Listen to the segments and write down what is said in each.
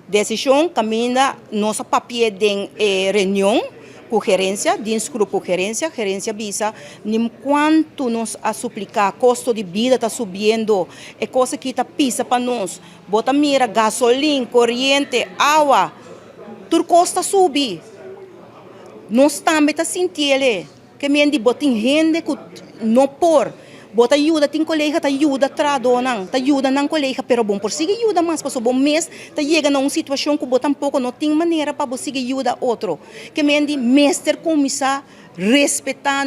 Desishon kaminda nos a papia den e reunion ku gerensia, dienstgroep ku gerensia, gerensia bisa ni kuantu nos a supliká, kosto di bida ta subiendo, e kos aki ta pisa pa nos, bo ta mira gasolin, koriente, awa, tur kos ta subi. Nos tambe ta sintiele. Ke men di bo tin hende ku no por. Bo ta yuda, tin kolega ta yuda trahadónan, ta yuda nan kolega, pero bo no por sigui yuda mas pasobra bo mes ta yega na un situashon ku bo tampoko no tin manera pa bo sigui yuda otro. Ke men di mester kuminsá respetá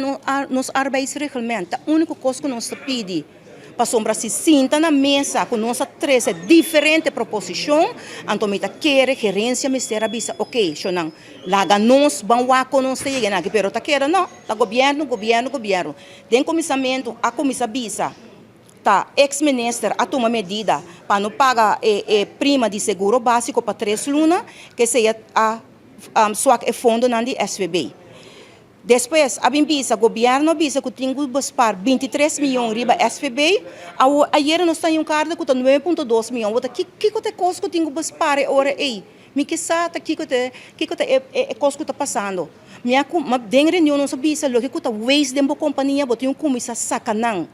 nos arbeidsreglement. Ta úniko kos ku nos ta pidi. Pasobra si sinta na mesa ku nos a trese diferente proposishon, anto mi ta kere gerensia mester a bisa, ok, shownan, laga nos ban wak kon nos ta yega aki, pero ta keda no, ta gobièrnu, gobièrnu, gobièrnu. Den kuminsamentu a kuminsá bisa ta eks minister a tuma medida pa no paga e e prima di seguro básiko pa tres luna, ke esei a swak e fondonan di SVB. Despues a bin bisa, Gobierno a bisa cu tin cu bespaar 23 miyon riba SVB. Awor, ayera nos taña un carta cu ta 9.2 miyon. Bo ta ki, kico ta e cos cu tin cu bespaar e ora ey? Mi ke sa ta kico ta, kico ta e, e cos cu ta pasando. Mi a cu, ma den reunion nos a bisa loke cu ta waste den bo compania, bo tin cu cuminsa saca nan.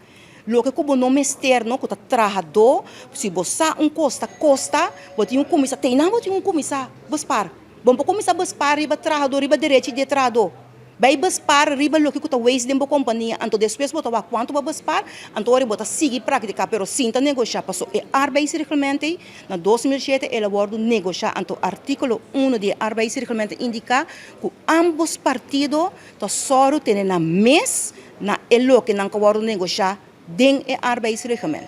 Loke cu bo no mester no, cu ta trahador, si bo sa un cos ta costa, bo tin cu cuminsa, te nan bo tin cu cuminsa bespaar. Bo no por kuminsá bespar riba trahadó, riba derechi di e trahadó. Bai bespar riba loke ku ta wees den bo kompania, anto despues bo ta wak kuantu bo a bespar, anto ora bo ta sigui praktiká, pero sin ta negoshá, paso e arbeidsreglement ei na 2007 el a wòrdu negoshá, anto artíkulo uno di e arbeidsreglement ta indiká ku ámbos partido ta sòru tene nan mes na e loke nan ka wòrdu negoshá den e arbeidsreglement.